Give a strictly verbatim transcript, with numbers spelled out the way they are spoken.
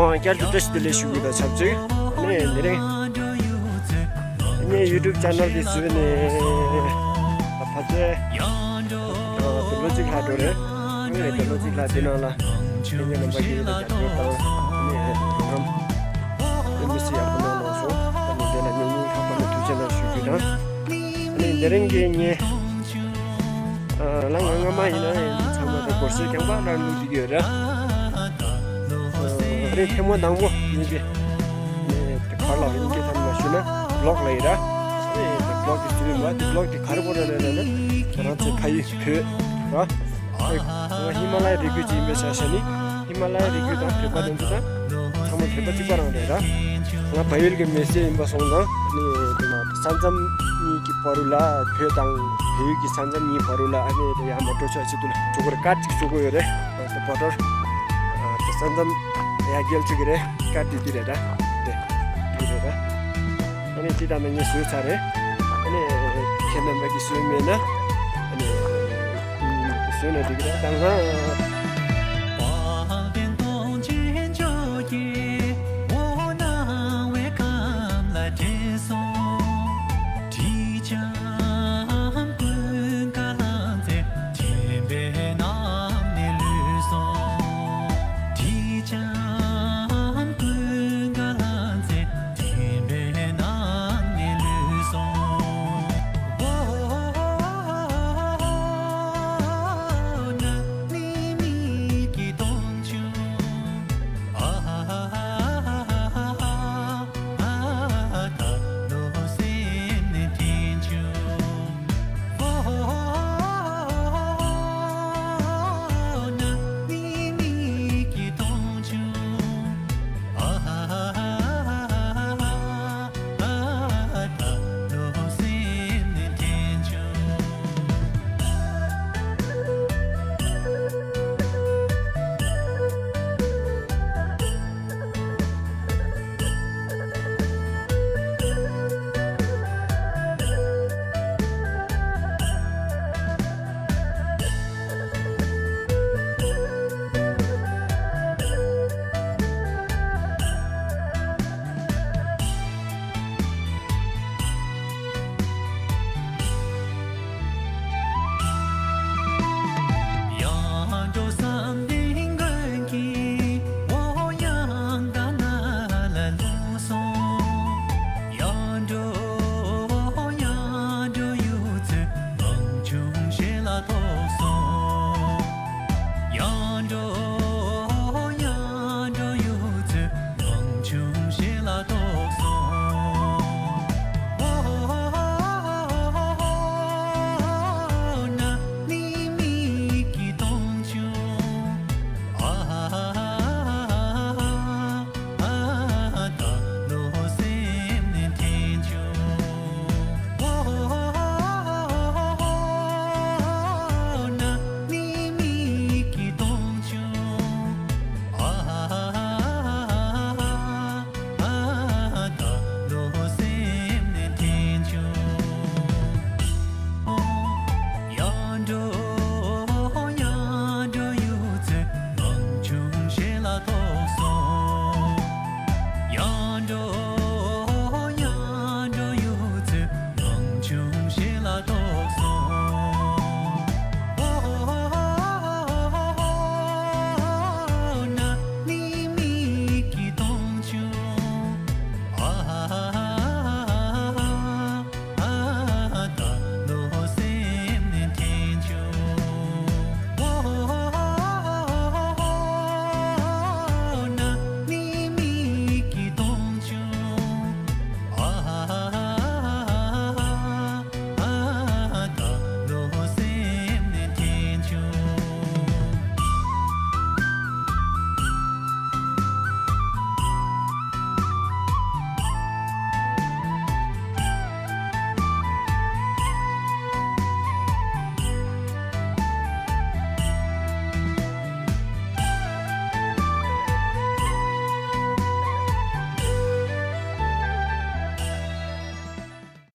བསྐྱར་དུ་བཀྲ་ཤིས་བདེ་ལེགས་ཞུ་རྒྱུ་དང་ཆབས་ཅིག་ཨ་ནི་དེ་རིང་ངའི་YouTube channel དེ་བཟོས་ནས་ད་ལྟ་ལོ་གཅིག་ལྷག་འགྲོ་རེད། ངས་ད་ལོ་གཅིག་ལྷག་དེ་ནང་ལ་ངའི་རྣམ་པ་ཡིན་ད་རྒྱབ་སྐྱོར་དང་ཨ་ནི་ནམ་ཨེམ་བི་སི་ཡག་པོ་གནང་གནང་སོང་། ཨ་ནི་དེ་ལ་ངས་སྙིང་ཐག་པ་ནས་ཐུགས་རྗེ་གནང་ཞུ་རྒྱུ་དང་། ཨ་ནི་དེ་རིང་གི་ངས་ལ་ང་སྔ་མ་ཡིན་ན་ཡིན་ཚང་མ་དེ་སྒོར་གཞས་རྐྱང་པ་རང་བླུགས་བསྡད་ཡོད་ར། རེད་ཐེངས་མ་དང་པོ་ཡིན་པས། ཨ་ནི་དེ་ག་ལ་ཡིན་གྱི་ཐམ་ལ་ཞུ་ན་བི་ལོག་ལ་ཡིན་ར། ཨ་ནི་དེ་བི་ལོག་གི་ཟུར་ཡིན་པ་དེ་བི་ལོག་དེ་ག་རེ་པོ་རེད་ལབ་ན་ང་རང་ཚོའི་ཕ་ཡུལ་བོད་ར། ཨ་ཧི་མ་ལ་ཡའི་རི་རྒྱུད་ཅིག་ཡིན་པའི་ཆ་བཞག་ནི་ཧི་མ་ལ་ཡའི་རི་རྒྱུད་དང་བོད་པ་དེ་ཚོ་དང་ཚང་མ་བོད་པ་གཅིག་པ་རང་རེད་ར། ང་བལ་ཡུལ་གྱི་མི་སེར་ཡིན་པ་སོང་ཙང་ནི་དེ་ན་ས་མཚམས་གཉིས་ཀྱི་བར་རུ་ལ་བོད་དང་བལ་ཡུལ་གྱི་ས་མཚམས་གཉིས་བར་རུ་ལ་ཨ་ནི་དེ་ཡང་མ་འགྲོ་ཆོག་ཆེད་དུ་ལ་ཆུ་གུར་ཀར་ཅིག་བཟོ་དགོས་ཡོད་རེད། དེ་བོ་ཊར་དེ་ས་མཚམས་ཡ་རྒྱལ་ཅིག་རེད། ཀར་དེ་དེ་རེད་ར། དེ་དེ་རེད་ར། ཨ་ནི་དེ་ད་ནི་ངས་བཟོས་ཚར་རེད། ཨ་ནི་ཁྱེད་རྣམ་པ་གིས་བཟོས་མེད་ན་ཨ་ནི་བཟོས་ན་འགྲིག་གི་རེད། ད་ང་